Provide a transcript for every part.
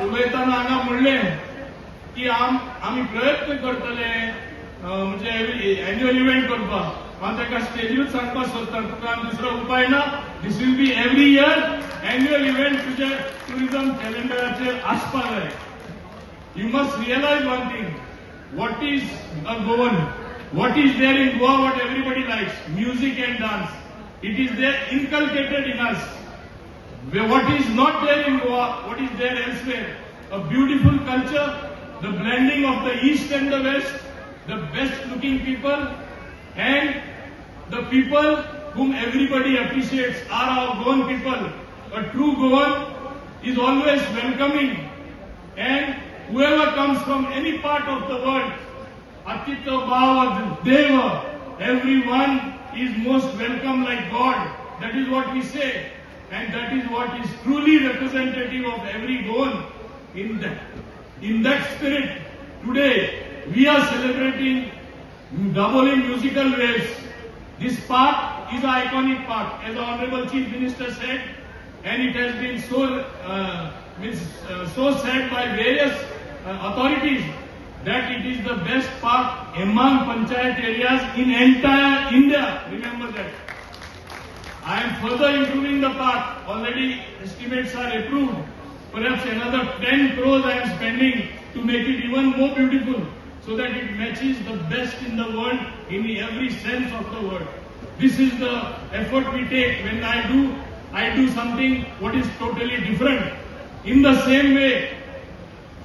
उलयतना हांगा म्हणलें की आमी प्रयत्न करतले म्हणजे एन्युअल इव्हेंट करपाक. हांव ताका स्टेजीरूच सांगपाक सोदता, तुका दुसरो उपाय ना. This will be every year annual event तुजे टुरिझम कॅलेंडराचेर आसपाक जाय. You must realize one thing. What is a Goan? What is there in Goa what everybody likes? Music and dance. It is there inculcated in us. What is not there in Goa, what is there elsewhere? A beautiful culture, the blending of the East and the West, the best looking people, and the people whom everybody appreciates are our Goan people. A true Goan is always welcoming, and whoever comes from any part of the world, Atito Bhava Deva, everyone is most welcome like God. That is what we say. And that is what is truly representative of every Goan. In that spirit, today we are celebrating Dabolim Musical Waves. This park is an iconic park, as the Honorable Chief Minister said, and it has been so said by various authorities that it is the best park among panchayat areas in entire India. Remember that. I am further improving the park. Already estimates are approved. Perhaps another 10 crores I am spending to make it even more beautiful, so that it matches the best in the world in every sense of the word. This is the effort we take. When I do something what is totally different. In the same way,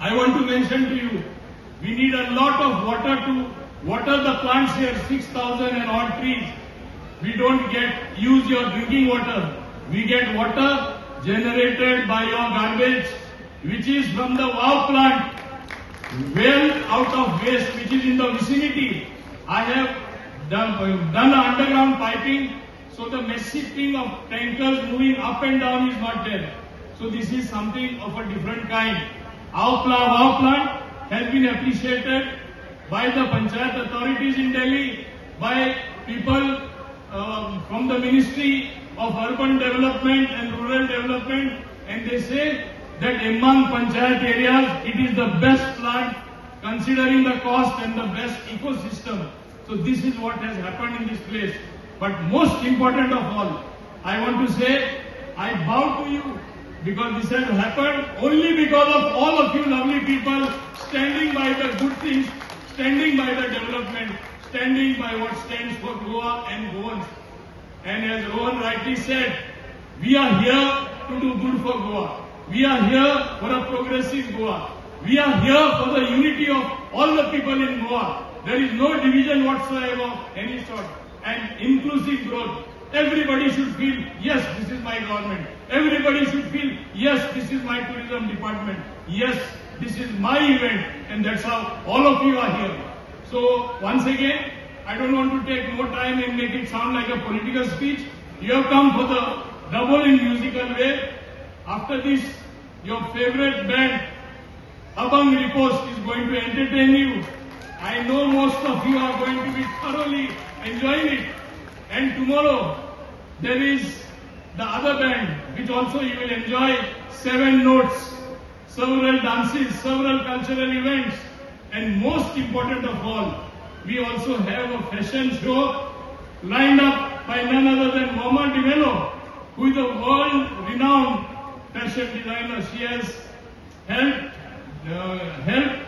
I want to mention to you, we need a lot of water to water the plants here, 6,000 and odd trees. We don't get use your drinking water. We get water generated by your garbage, which is from the WOW plant, well out of waste, which is in the vicinity. I have done underground piping, so the messy thing of tankers moving up and down is not there. So this is something of a different kind. Our WOW plant has been appreciated by the panchayat authorities in Delhi, by people from the Ministry of Urban Development and Rural Development, and they say that among panchayat areas, it is the best plant considering the cost and the best ecosystem. So this is what has happened in this place. But most important of all, I want to say, I bow to you because this has happened only because of all of you lovely people standing by the good things, standing by the development, standing by what stands for Goa and Goans. And as Rohan rightly said, we are here to do good for Goa. We are here for a progressive Goa. We are here for the unity of all the people in Goa. There is no division whatsoever of any sort. And inclusive growth. Everybody should feel, "Yes, this is my government." Everybody should feel, "Yes, this is my tourism department. Yes, this is my event." And that's how all of you are here. So, once again, I don't want to take more time and make it sound like a political speech. You have come for the Dabolim Musical Wave. After this, your favorite band, Abang Riposte, is going to entertain you. I know most of you are going to be thoroughly enjoying it. And tomorrow, there is the other band, which also you will enjoy seven notes, several dances, several cultural events, and most important of all, we also have a fashion show lined up by none other than Moma D'Mello, who is a world-renowned fashion designer. She has helped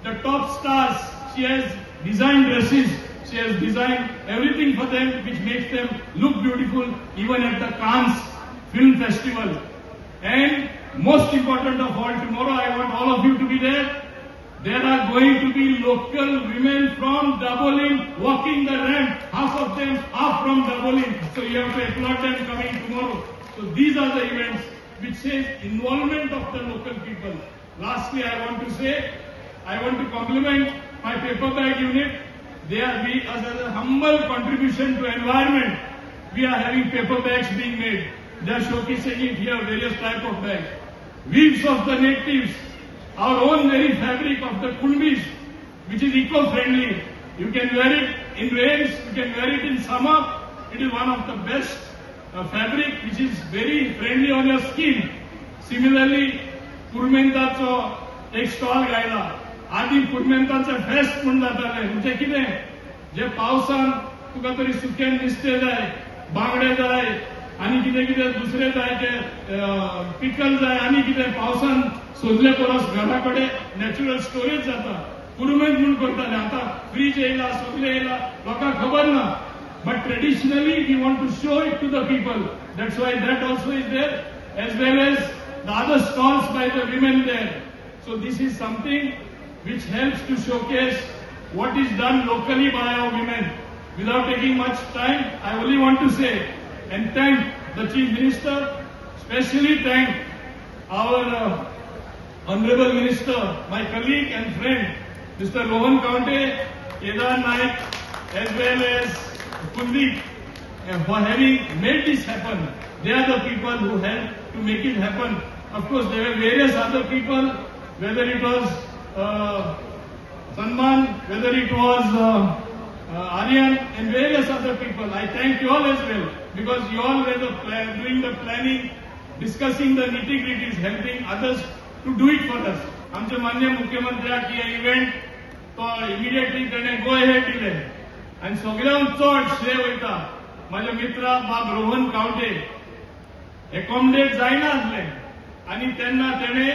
the top stars. She has designed dresses. She has designed everything for them, which makes them look beautiful even at the Cannes Film Festival. And most important of all, tomorrow I want all of you to be there. There are going to be local women from Dabolim walking the ramp. Half of them are from Dabolim. So you have to applaud them coming tomorrow. So these are the events which says involvement of the local people. Lastly, I want to say, I want to compliment my paper bag unit. They are we as a humble contribution to environment. We are having paper bags being made. They are showcasing it here, various type of bags. Weaves of the natives, our own very fabric of the Kunbis, which is eco-friendly. You can wear it in rains, you can wear it in summer. It is one of the best fabric which is very friendly on your skin. Similarly, पुरुमेंताचो एक stall घायला. आदी पुरुमेंताचें फेस्त म्हूण जातालें. म्हणजे कितें, जे पावसान तुका तरी सुकें नुस्तें जाय, बांगडे जाय आनी कितें कितें दुसरें जाय, ते पिकल जाय आनी कितें पावसान सोदले परस घरा कडेन नॅचरल स्टोरेज जाता, पुरुमेंत म्हूण करताले. आतां फ्रीज येयला, सगळें येयला, लोकांक खबर ना. But traditionally we want to show it to the people. That's why that also is there, as well as the other stalls by the women there. So this is something which helps to showcase what is done locally by our women. Without taking much time, I only want to say and thank the Chief Minister, especially thank our Honorable Minister, my colleague and friend, Mr. Rohan Khaunte, Kedar Naik, as well as Kuldeep, for having made this happen. They are the people who helped to make it happen. Of course, there were various other people, whether it was Sanman, whether it was Aryan, and various other people. I thank you all as well, because you all were doing the planning, discussing the nitty-gritties, helping others to do it for us. आमचे मान्य मुख्यमंत्र्याक हे event तो immediately ताणें go ahead दिले आनी सगळ्यांत चड श्रेय वयता माझ्या मित्रा बाब रोहन कावटे. एकोमडेट जायना आसलें आनी तेन्ना तेणें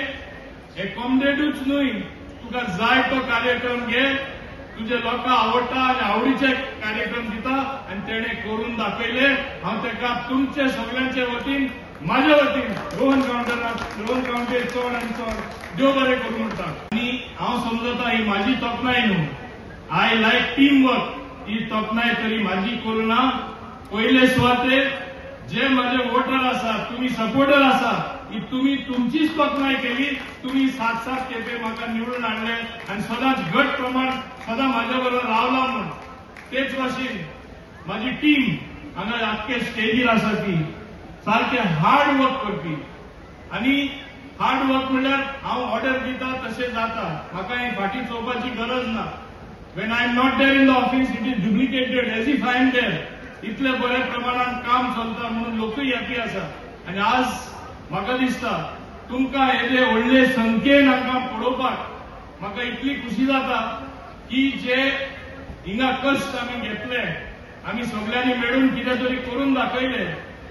एकोमडेटूच न्हय, तुका जाय तो कार्यक्रम घे, तुजे लोकांक आवडटा आनी आवडीचे कार्यक्रम दिता आनी तेणें करून दाखयले. हांव ताका तुमचे सगळ्यांचे वतीन, माझ्या वतीन रोहन गांवडेराक, रोहन गांवडे चड आनी चड देव बरें करूं म्हणटा. आनी हांव समजता ही माझी तोखणाय न्हू, I like team work. ही तोखणाय तरी माझी करूं ना. पयले सुवातेर जे माझे वोटर आसा, तुमी सपोर्टर आसा, ही तुमी तुमचीच तोखणाय केली. तुमी सात सात खेपे म्हाका निवडून हाडले आनी सदांच घट प्रमाण सदां म्हाज्या बरोबर रावला म्हूण. तेच भाशेन माझी टीम हांगा आख्खे स्टेजीर आसा ती सारके हार्ड वर्क करपी. आनी हार्ड वर्क म्हणल्यार हांव ऑर्डर दिता तशें जाता, म्हाका ही फाटीं चोवपाची गरज ना. When I am not there in the office, it is duplicated as if I am there. इतले बऱ्या प्रमाणात काम चलता म्हणून लोकूय हॅपी आसा. आनी आज म्हाका दिसता तुमकां येदे व्हडले संख्येन हांगा पळोवपाक म्हाका इतली खुशी जाता की जे हिंगा कश्ट आमी घेतले, आमी सगळ्यांनी मेळून कितें तरी करून दाखयले,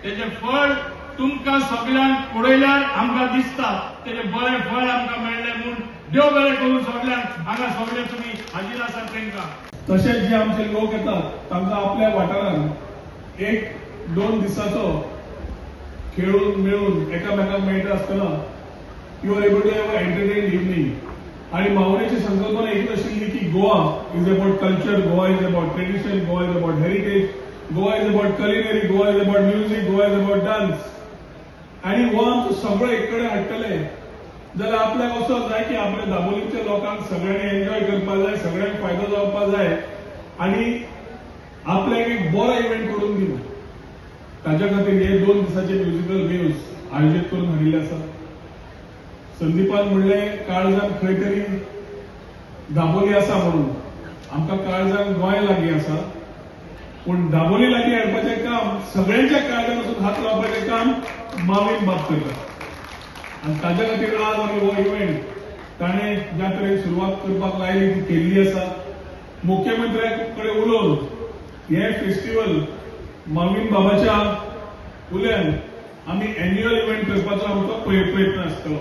तेजें फळ तुमकां सगळ्यांक पळयल्यार आमकां दिसता तेजें बरें फळ आमकां मेळ्ळें म्हूण देव बरें करूं सगळ्यांक. हांगा सगळे तुमी हाजीर आसात तांकां. तशेंच जे आमचे लोक येतात तांकां आपल्या वाठारांत एक दोन दिसाचो खेळून मेळून एकामेकांक मेळटा आसतना you are able to have a entertain evening. आणि मावळेची संकल्पना एकच आशिल्ली की Goa is about culture, Goa is about tradition, Goa is about heritage, Goa is about culinary, Goa is about music, Goa is about dance. आणि हो आमचो सगळो एक कडेन हाडटले जाल्यार आपल्याक असो जाय की आपल्या दाबोलीच्या लोकांक सगळ्यांनी एन्जॉय करपाक जाय, सगळ्यांक फायदो जावपाक जाय आणि आपल्याक एक बरो इव्हेंट करून दिलो. ताच्या खातीर हे 2 दिसाचे म्युजिकल वेव्स आयोजीत करून हाडिल्ले आसा. संदीपान म्हणलें काळजान खंय तरी दाबोली आसा म्हणून, आमकां काळजान गोंय लागीं आसा, पूण दाबोली लागीं हाडपाचें काम, सगळ्यांच्या काळजान वचून हात लावपाचें काम मावीन बाब करता. आनी ताच्या खातीर आज आमी हो इव्हेंट ताणें ज्या तरेन सुरवात करपाक लायली ती केल्ली आसा. मुख्यमंत्र्या कडेन उलोवन हें फेस्टिवल मावीन बाबाच्या उल्यान आमी एन्युअल इव्हेंट करपाचो आमचो प्रयत्न आसतलो.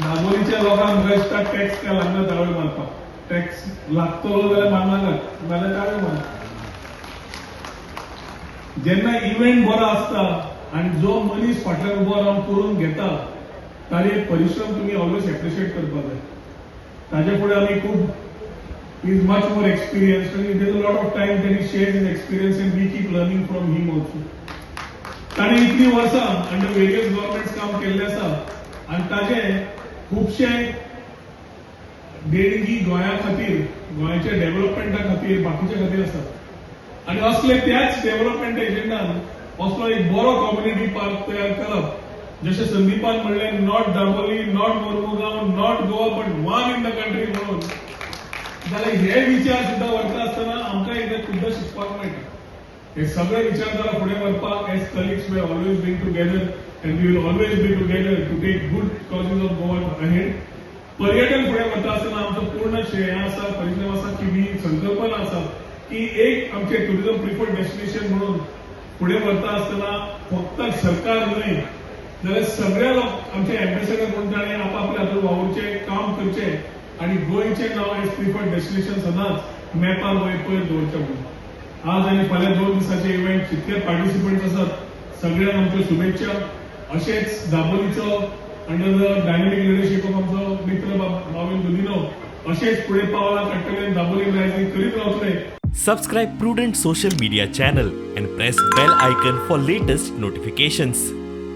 दाबोलीच्या लोकांक म्हाका दिसता टॅक्स काय लागना ताळयो मारपाक, टॅक्स लागतलो जाल्यार मारनाकात, नाल्यार ताळयो मार. जेन्ना इव्हेंट बरो आसता आनी जो मनीस फाटल्यान उबो रावन करून घेता ताजे परिश्रम तुमी ऑलवेज एप्रिशिएट करपाक जाय. ताजे फुडें आमी खूब is much more experienced and there is a lot of time that he shares his experience and we keep learning from him also. ताणें इतली वर्सां अंडर वेरियस गव्हर्मेंट्स काम केल्लें आसा आनी ताजे खुबशे देणगी गोंया खातीर, गोंयच्या डेव्हलपमेंटा खातीर, बाकीच्या खातीर आसा. आनी असले त्याच डेव्हलपमेंट एजेंडान असलो एक बरो कम्युनिटी पार्क तयार करप, जशें संदीपान म्हणलें not Dabolim, not Mormugao, not Goa, but one in the country म्हणून, जाल्यार हे विचार सुद्दां व्हरता आसतना आमकां एकदां खुबदां शिकपाक मेळटा. हे सगळे विचारधारा फुडें व्हरपाक, as colleagues we always been together and we will always be together to take good causes of Goa ahead. पर्यटन फुडें वता आसतना आमचो पूर्ण श्रेय आसा, परिश्रम आसा की ही संकल्पना आसा की एक आमचे टुरिझम प्रिफर्ड डेस्टिनेशन म्हणून फुडें व्हरता आसतना फक्त सरकार न्हय जाल्यार सगळे लोक आमचे एम्बेसडर म्हणून ताणें आपापल्या हातूंत वावुरचें, काम करचें आनी गोंयचें नांव एज प्रिफर्ड डेस्टिनेशन सदांच मॅपार वयर पयर दवरचें म्हणून. आज आनी फाल्यां 2 दिसाचे इव्हेंट, जितके पार्टिसिपंट्स आसात, सगळ्यांक आमच्यो शुभेच्छा. अशेंच दाबोलीचो under the dynamic leadership of आमचो मित्र माविन गुदिन्हो अशेंच फुडें पावलां काडटले आनी दाबोली रायझींग करीत रावतले. Subscribe Prudent Social Media channel and press bell icon for latest notifications.